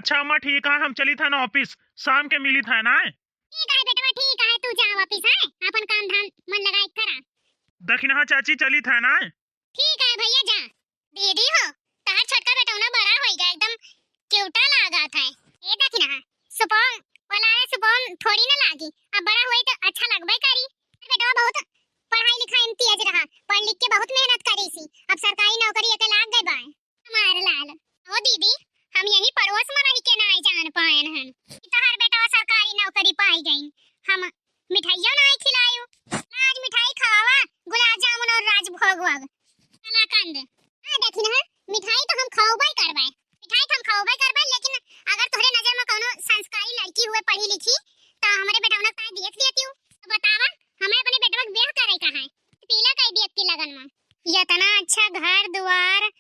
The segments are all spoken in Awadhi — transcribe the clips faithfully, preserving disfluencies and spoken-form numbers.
अच्छा अम्मा, ठीक है, हम चलित है ना office, शाम के मिलित है ना। ठीक है बेटवा, ठीक है, तू जा office, है अपन काम धाम मन लगाए करा। दखिनहा चाची, चलित है ना। ठीक है भैया, जा। दीदी हो, तहार छोटका बेटौना बड़ा होई गया, एकदम क्यूटा लागत है। ए दखिनहा, सुपौल वाला है, सुपौल थोड़ी ना लागी, अब बड़ा होई तो अच्छा लगबे करी। बेटवा बहुत पढ़ाई लिखाई में तेज रहा, पढ़ लिख के बहुत मेहनत करी सी, अब सरकारी नौकरी एके लाग गई बा। हमार लाल। ओ दीदी, हम यही पड़ोस में रह के नाई जान पाएन हन कि तहार बेटवा सरकारी नौकरी पाई गईन। हम मिठाइयों नाई खिलायू। आज मिठाई खवावा, गुलाब जामुन और राजभोग वग। कलाकंद। हाँ, दखिनहा, मिठाई तो हम खवाबे करबे, मिठाई तो हम खवाबे करबे, लेकिन अगर तोहरे नजर में कौनो संस्कारी लड़की हुए, पढ़ी लिखी, तो हमरे बेटौना के ताई देख लेतियू। तो बतावा, हमें अपने बेटवा के ब्याह करे का है, पीला कई दियत की लगन में। इतना अच्छा घर दुआर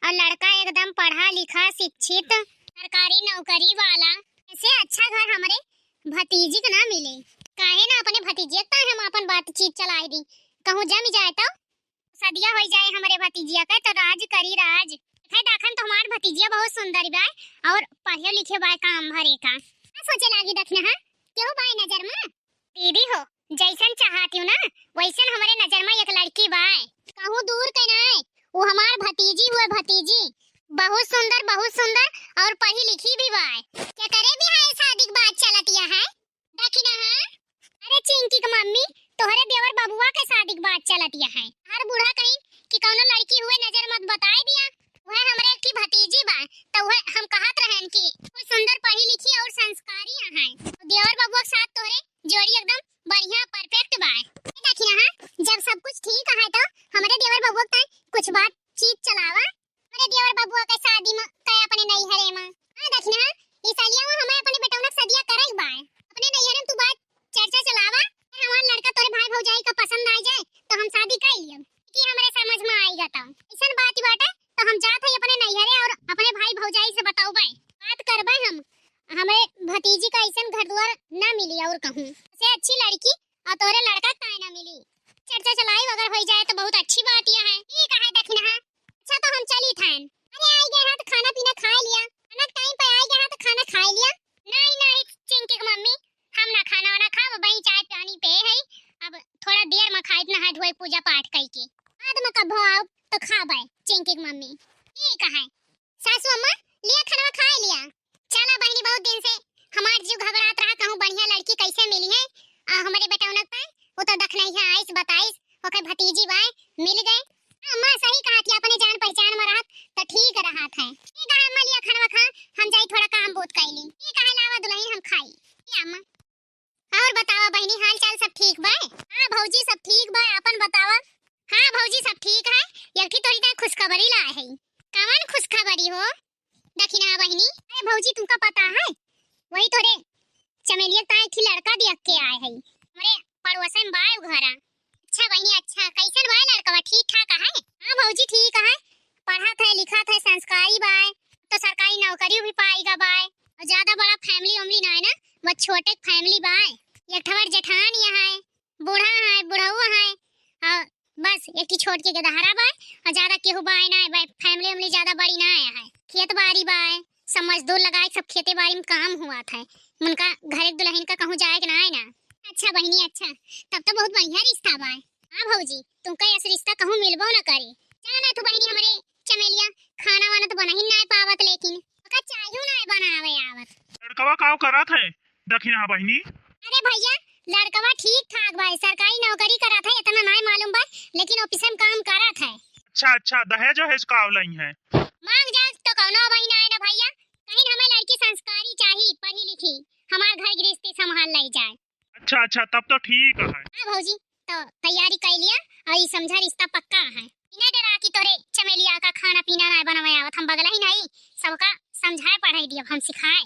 और लड़का एकदम पढ़ा लिखा, शिक्षित, सरकारी नौकरी वाला, ऐसे अच्छा घर हमरे भतीजी के ना मिले। काहे ना अपने भतीजिया के ताई हम अपन बातचीत चलाई दी, कहूँ जम जाए तो सदिया होई जाए हमरे भतीजिया के, तो राज करी राज। है दाखन तो हमार भतीजिया बहुत सुंदर बा और पढ़े लिखे बा काम भरे का। का सोचे लागी दखिनहा, केहू बाय नजर में? दीदी हो, जैसन चाहत हूँ ना, वैसन हमरे नजर में एक लड़की बा। कहूँ दूर के नाय, वो हमार भतीजी हुए, भतीजी। बहुत सुंदर, बहुत सुंदर, और पढ़ी लिखी भी बा। केकरे बिहाय शादी के बात चलतिया है? दखिनहा, अरे चिंकी के मम्मी, तोहरे देवर बबुआ के शादी के बात चलतिया है। हर बूढ़ा कहीं कि कौनो लड़की हुए नजर मत बताए दिया। वह हमरे की भतीजी बा, तो वह हम कहत रहन कि कुछ सुंदर पढ़ी लिखी और संस्कारी है। देवर बबुआ के साथ तोहरे जोड़ी एकदम बढ़िया, perfect बा। ए दखिनहा, जब सब कुछ ठीक है तो हमरे देवर बबुआ के ताई कुछ बातचीत चलावा। हमरे देवर बबुआ के शादी में कहे अपने नैहरे में। हाँ दखिनहा, ई सलिया में हमें अपने बेटौना के सदिया करे के बा। अपने नैहरे में तू बात चर्चा चलावा, अगर हमार लड़का तोरे भाई भौजाई का पसंद आ जाए तो हम शादी कर लियब, कि हमरे समझ में आएगा तो। ऐसन बात बाटे तो हम जात है अपने नैहरे और अपने भाई भौजाई से बताउबे, बात करबे हम। हमरे भतीजी का ऐसन घर दुआर ना मिली और कहूँ से अच्छी लड़की और तोरे लड़का का ना मिली। चर्चा चलाई अगर हो जाए तो बहुत अच्छी बात यह है। ठीक है दखिनहा, अच्छा तो हम चली थन। अरे आई गए हैं तो खाना पीना खा लिया, खाना टाइम पे आई गए हैं तो खाना खा लिया। नहीं नहीं चिंकी के मम्मी, हम ना खाना वाना खाब, वही चाय पानी पे है। अब थोड़ा देर में खाई, नहा धोए पूजा पाठ कई के बाद में कब आओ तो खाबे चिंकी के मम्मी। ठीक है। सासू अम्मा, लिया खाना खा लिया। चला बहिनी, बहुत दिन से हमार जीव घबरात रहा, कहूँ बढ़िया लड़की कैसे मिली है। आ, हमरे बेटौनक पे, वो तो दखनैया आइस बताइस, ओकर भतीजी बाय, मिल गए। अम्मा सही कहा थी, अपने जान पहचान में रहत तो ठीक रहत है। ठीक है अम्मा, लिया खाना खा, हम जाई थोड़ा काम बहुत कैली। ठीक है, लावा दुल्हन हम खाई। लिया अम्मा। और बतावा बहिनी, हाल चाल सब ठीक बा? हाँ भौजी, सब ठीक बा, आपन बतावा। हाँ भौजी, सब ठीक है। एक ठे तोरी ताई खुशखबरी लाए है। कवन खुशखबरी हो दखिनहा बहिनी? अरे भौजी, तुमका पता है, वही तोरे चमेलिया ताई एक ठे लड़का देख के आए है, हमरे पड़ोसे में बाय उ घरा। अच्छा बहिनी, अच्छा, कैसन बाय लड़कवा, ठीक ठाक है? हाँ भौजी, ठीक है, पढ़त है लिखत है, संस्कारी बाय, तो सरकारी नौकरी भी पाएगा बाय, और ज्यादा बड़ा family उमली ना है ना, बस छोटे family बाय। एक ठवर जेठान यहाँ है, बूढ़ा है, बुढ़ऊ है, और बस एक ठे छोट के गदहरा बाय, और ज्यादा केहू बाय ना है, बाय family उमली ज्यादा बड़ी ना है, खेत बाड़ी बाय, सब मजदूर लगाए, सब खेते बाड़ी में काम हुआ था, उनका घर एक दुल्हन का कहूँ जाए के ना है ना। अच्छा बहिनी, अच्छा, तब तो बहुत बढ़िया रिश्ता बाय। हाँ भौजी, तुमका ऐसा रिश्ता कहूँ मिलबो ना करे। जाना तू बहिनी, हमरे चमेलिया खाना वाना तो बना ही ना पावत, लेकिन ओका चाहू ना बनावे आवत। लड़कवा काव करत है दखिनहा बहिनी? अरे भैया, लड़कवा ठीक ठाक बा, सरकारी नौकरी करत है, इतना ना मालूम बा, लेकिन ऑफिस में काम करत है। अच्छा अच्छा, दहेज वहेज काव लई है? मांग जाए तो कौनो बहिन आए ना भैया, कहीं हमें लड़की संस्कारी चाही, पढ़ी लिखी, हमार घर गृहस्थी संभाल ले जाए। अच्छा अच्छा, तब तो ठीक है। हाँ भौजी, तो तैयारी कर लिया और ये समझा रिश्ता पक्का है। इन्हें डरा कि तोरे चमेलिया का खाना पीना ना बनवाए आवत, हम बगला ही नहीं, सबका समझाए पढ़ाई दिया, हम सिखाए।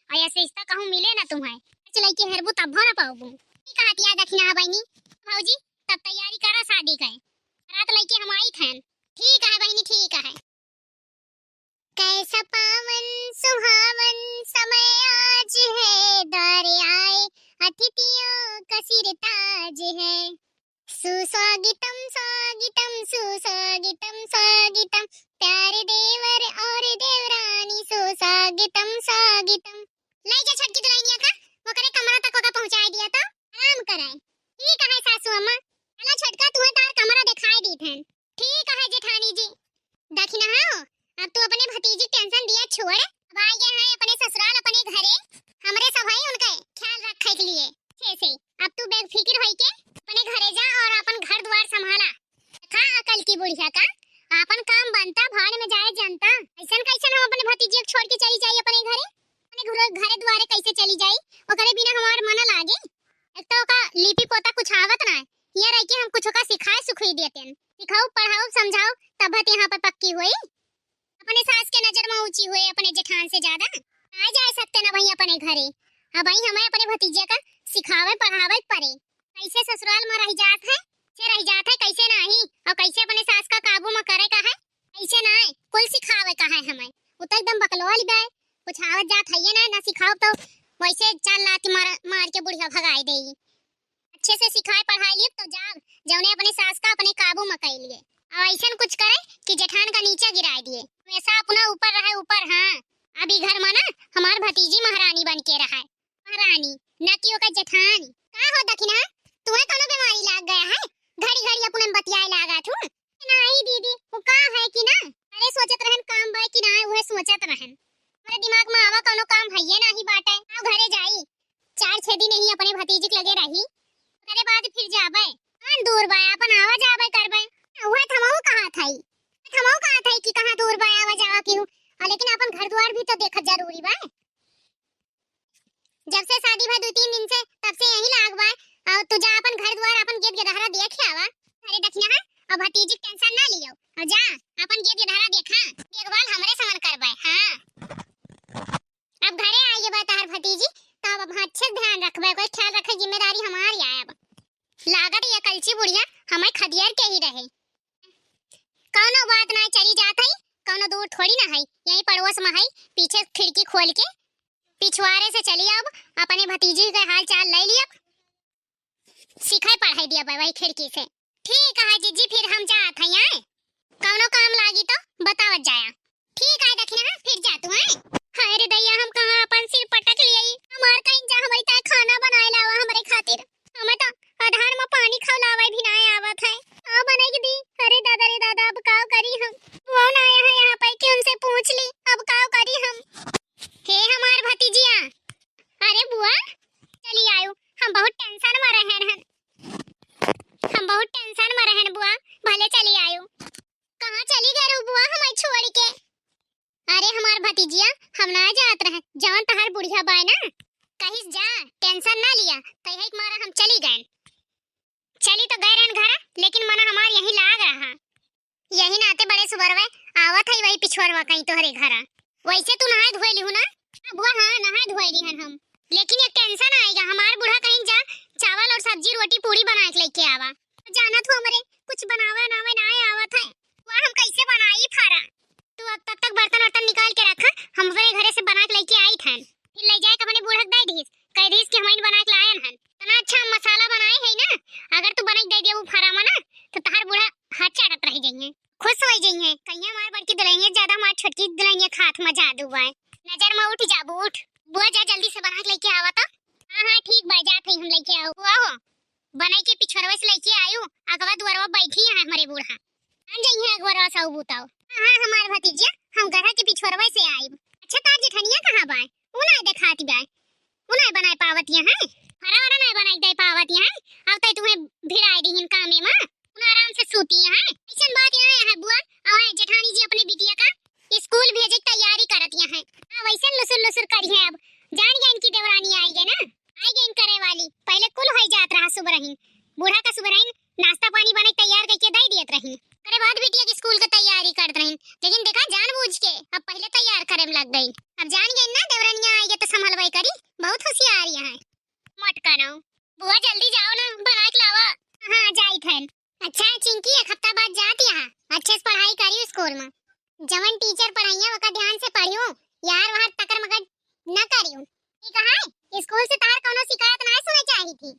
और ऐसे रिश्ता कहूँ मिले ना तुम्हें, चले के हेरबू तब ना पाऊबू। ठीक है, तिया दखिनहा बहिनी, भौजी तब तैयारी करा शादी के, रात लइके हम आई थन। ठीक है बहिनी, ठीक है। कैसा पावन सुहावन समय आज है, द्वारे आए अतिथियों का सिरताज है। सुस्वागतम, स्वागतम, सुस्वागतम, स्वागतम, प्यारे देवर और देवरानी, सुस्वागतम, स्वागतम। ले जा छोटकी दुल्हनिया का, ओकरे कमरा तक ओका पहुँचाइ दिया तो आराम कराए। ठीक है सासू अम्मा, चला छोटका, तुहे तार कमरा देखाइ दीत हन। ठीक है जेठानी जी। दखिना हो, अब तू अपने भतीजी के tension दिया छोड़। अब आइ गए हैं अपने ससुराल, अपने घरे। हमरे सब है उनके ख्याल रखे के लिए। अच्छे से अब तू बेफिक्र होई के अपने घरे जा और अपन घर द्वार संभाला। देखा अकल की बुढ़िया का, अपन काम बनता, भाड़ में जाए जनता। ऐसन कैसन हम अपने भतीजी के छोड़ के चली जाई अपने घरे? अपने घरे, घरे द्वारे कैसे चली जाई? ओकरे बिना हमार मन लागे? एक तो ओका लिपि पोता कुछ आवत ना है। हियाँ रह के हम कुछ ओका सिखाए सुखुई देतेन, सिखाऊ, पढ़ाऊ, समझाऊ, तब बात यहाँ पर पक्की होई। अपने सास के नजर में ऊंची हुए अपने जेठान से ज्यादा। ना जाए सकते ना वहीं अपने घरे। अब वहीं हमें अपने भतीजे का सिखावे पढ़ावे पड़े। कैसे ससुराल में रह जात है, से रह जात है, कैसे नहीं, और कैसे अपने सास का काबू में करे का है, कैसे नहीं, कुल सिखावे का है हमें। वो तो एकदम बकलोल गए, कुछ आवत जात है ये ना, ना सिखाओ तो वैसे चार लात मार, मार के बुढ़िया भगाए देई। अच्छे से सिखाए पढ़ाए लिए तो जाग, जौने अपने सास का अपने काबू में कर लिए। और ऐसन कुछ करे कि जेठान का नीचे गिराए दिए, हमेशा अपना ऊपर रहे, ऊपर। हाँ, अभी घर में ना हमार भतीजी महारानी बन के रहे, महारानी, ना कि ओकर जेठान। का हो दखिना, तुम्हें कोनो बीमारी लाग गया है? घड़ी घड़ी अपने बतियाए लागा थू। नहीं दीदी, वो का है कि ना, अरे सोचत रहन काम बा कि ना, उहे सोचत रहन। हमरे दिमाग में आवा कोनो काम हइये नाही बाटे। आओ घरे जाई, चार छह दिन यहीं अपने भतीजी के लगे रही, ओकरे बाद फिर जाबे। कौन दूर बा, अपन आवा जाबे करबे। उहे थमऊ कहा थाई, थमऊ कहा थाई कि कहाँ दूर बा, आवा जावा की हूँ। और लेकिन अपन घर द्वार भी तो देखत जरूरी बा। जब से शादी भा दू तीन दिन से, तब से यहीं लाग बा। और तू जा अपन घर द्वार, अपन गेट गदहरा देख आवा। अरे दखिना है, अब भतीजी के tension ना लियो। और जा, अपन गेट गदहरा देखा, देखभाल हमरे समन करबे। हाँ, अब घरे आइए बा तहर भतीजी, तब अब अच्छे से ध्यान रखबे, कोई ख्याल रखे जिम्मेदारी हमारी आए। अब लागत ये कलची बुढ़िया हमें खदियर के ही रहे। कौनो बात ना, चली जात है, कौनो दूर थोड़ी ना है, यहीं पड़ोस में है। पीछे खिड़की खोल के पिछवारे से चली अब, अपने भतीजी के हाल चाल ले लिया, सिखाई पढ़ाई दिया बा वही खिड़की से। ठीक है जीजी, फिर हम जात हैं, आए? कौनो काम लागी तो बतावत जाया। ठीक है दखिना, फिर जा तू, हैं? हाय रे दैया, हम कहाँ अपन सिर पटक लियाई? हमार कहीं जा, हमारी ताई खाना बनाए लावा हमरे खातिर। हमें तो अधार में पानी खौलावे भी ना आवत है। का बने के दी? अरे दादा रे दादा, अब का करी हम? वो ना आया है यहाँ पे कि उनसे पूछ ली, अब का करी हम? हे हमार भतीजिया, अरे बुआ, चली आयो, हम बहुत tension में रहन हन, हम बहुत tension में रहन बुआ, भले चली आयो। कहाँ चली गए रहू बुआ हमें छोड़ के? अरे हमार भतीजिया, हम ना जात रहे, जवन तहार बुढ़िया बाय ना, कहिस जा, tension ना लिया, तही के मारा हम चली गए। चली तो गए रहन घरा, लेकिन मना हमार यहीं लाग रहा। यही नाते बड़े सुबरवे आवत है वही पिछोरवा कहीं तोहरे घरा। वैसे तू नहाए धोए लिहू ना? हाँ बुआ, हाँ नहाए धोए लिहन हम, लेकिन एक tension आएगा, हमार बूढ़ा कहीं जा चावल और सब्जी, रोटी, पूड़ी बना के लेके आवा। जानत हो हमरे कुछ बनावे नावे ना आवत है, बुआ हम कैसे बनाई फारा? तू अब तब तक बर्तन वर्तन निकाल के रखा, हम अपने घरे से बना के लेके आई थन, फिर ले जाए के अपने बूढ़ा के दे दीस, कह दीस कि हम बना के लायन हन। इतना अच्छा मसाला बनाए है ना, अगर तू बना के दे दिया वो फारा में ना, तो तहार बूढ़ा हाथ चाटत रह जाइए, खुश हो जाइए। कहिए हमार बड़की दुल्हनिया ज्यादा हमार छोटकी दुल्हनिया के हाथ में जादू बा, नजर में उठ जाबू, उठ। बुआ जा जल्दी से बना के लेके आवा तो। हाँ हाँ ठीक बा, जात है हम लेके आओ। बुआ हो, बनाई के पिछोरवे से लेके आयु, अगवा दुआरवा बैठी है हमारे बूढ़ा। जान जाई है अगवा रस आऊ बूताओ। हाँ हाँ हमार भतीजिया, हम गढ़ा के पिछोरवे से आइब। अच्छा तार जेठनिया कहाँ बाय? उ ना देखाती बाय, उ ना बनाए पावत यहाँ, फरा वरा ना बनाए दे पावत यहाँ। अब तै तुम्हें भिड़ाए दीहिन कामे में, उन आराम से सूती यहाँ। ऐसन बात यहाँ है बुआ, और जेठानी जी अपने बिटिया का स्कूल भेजे के तैयारी करत यहाँ। हाँ वैसे लुसुर लुसुर करी है, अब जान गया इनकी देवरानी आई गई ना, आई गई करे वाली। पहले कुल हो जात रहा सुबरहिन, बूढ़ा का सुबरहिन नाश्ता पानी बना के तैयार करके दे दियत रही। ओकरे बाद बिटिया के स्कूल के तैयारी करत रही, लेकिन देखा जानबूझ के अब पहले तैयार करे में लग गई। अब जान गई ना देवरनिया आई गई तो संभलवाई करी, बहुत होशियार यहाँ। मटकाना बुआ जल्दी जाओ ना, बना के लावा। हाँ जाई थन। अच्छा चिंकी, एक हफ्ता बाद जात यहाँ, अच्छे से पढ़ाई करी स्कूल में, जवन टीचर पढ़ाइया ओका ध्यान से पढ़ियो, यार वहाँ तकर मगर न करियो। ठीक है, स्कूल से तार कोनो शिकायत ना सुने चाही थी।